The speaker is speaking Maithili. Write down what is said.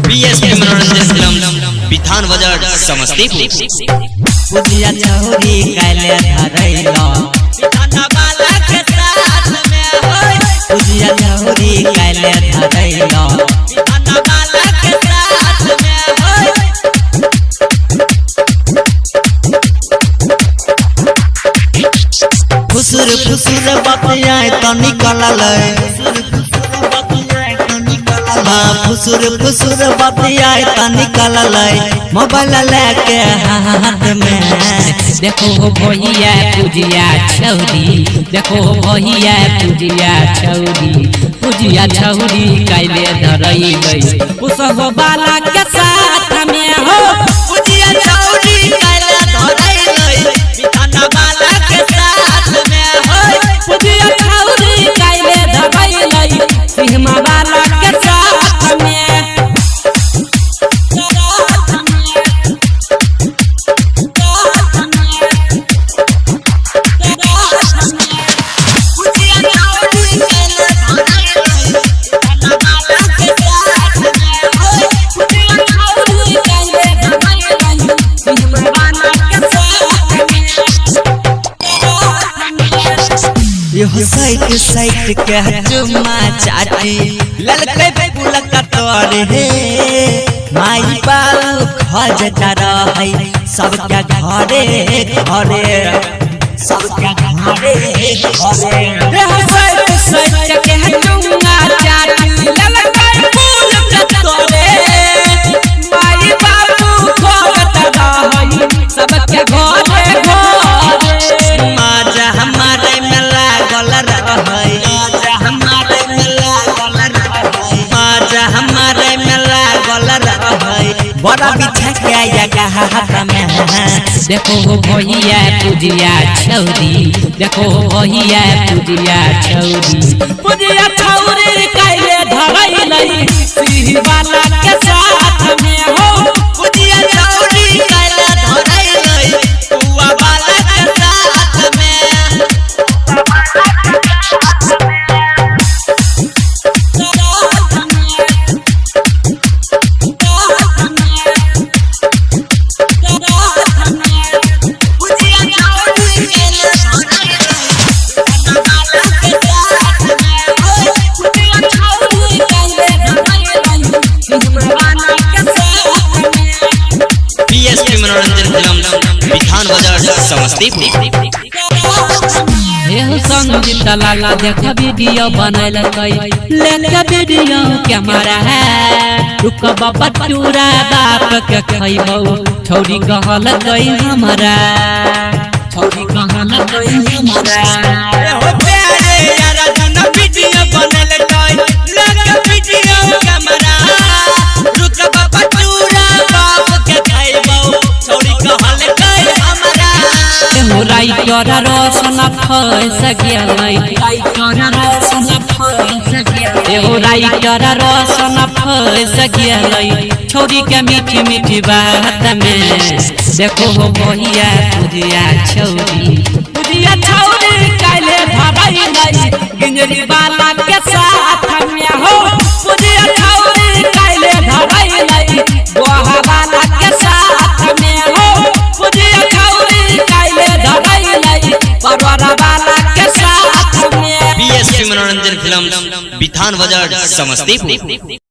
बीएसपी मनोरंजन फिल्म, विधान बाजार, समस्तीपुर। पुजिया छौरी काल्हि धरैलो बिथाना वाला के साथ में होय। पुजिया छौरी काल्हि धरैलो बिथाना वाला के साथ में होय। फुसुर फुसुर बतियाए त निकलल, हाँ, फुसुर फुसुर बतियाए त निकलल मोबाइल लेके हाथ में। देखो भैया पूजिया छौरी, देखो भैया पूजिया छौरी, पूजिया छौरी कैले धरैलै उसब बाला के साथ में हो। पुजिया छौरी काल्हि धरैलै बिथाना वाला के साथ में होय। पूजिया छौरी कैले धरैलै सिहमा बाला के साथ में। पुजिया छौरी काल्हि धरैलै बिथाना वाला के साथ में होय। पूजिया छौरी कैले धरैलै सिहमा बाला के साथ में। यो साइट साइट के चुम्मा चाटी ललकै फूल कतोरे हे, माई बाबू खजता रहै सबके घरे घरे, सबके घरे घरे। देह सैत सैत के चुंगा चाटी ललकै फूल कतोरे, माई बाबू खोजत रहै सबके घरे घरे। माजा हमारे में लागल रहै, माजा हमारे में लागल रहै, माजा हमारे में लागल रहै बड़ा बिछा के आया हाथ में। देखो भैया पूजिया छौरी, देखो भैया पूजिया छौरी, पूजिया छौरी कैले धरैलै सिंह वाला के साथ में हो। पुजिया छौरी काल्हि धरैलै पुआ वाला के साथ में। पुजिया छौरी काल्हि धरैलै बिथाना वाला के साथ में होय। पूजिया छौरी कैले धरैलै सिंह वाला के साथ में। बीएसपी मनोरंजन फिल्म, विधान बाजार, समस्तीपुर। एहो संगीत लाला देख वीडियो बनैलकै लेके वीडियो कैमरा है, रुक बाबा चूरा बाप के खैबौ छौरी कहलकै हमरा, छौरी कहलकै हमरा। हो प्यारे यारा दुना वीडियो बनलकै लग वीडियो कैमरा, रुक बाबा चूरा बाप के खैबौ छौरी कहलकै हमरा। एहो राइटर रोशन फंस गेलै, राइटर रोशन फंस गेलै, एहो राइटर रोशन फंस गेलै छौरी के मीठी मीठी बात में। देखो हो भैया पूजिया छौरी, पूजिया छौरी कैले धरैलै गिंजरी वाला के साथ में हो। पूजिया छौरी कैले धरैलै गोहा वाला के साथ में हो। पूजिया छौरी कैले धरैलै परवरा वाला के साथ में। बीएसपी मनोरंजन फिल्म, विधान बाजार, समस्तीपुर।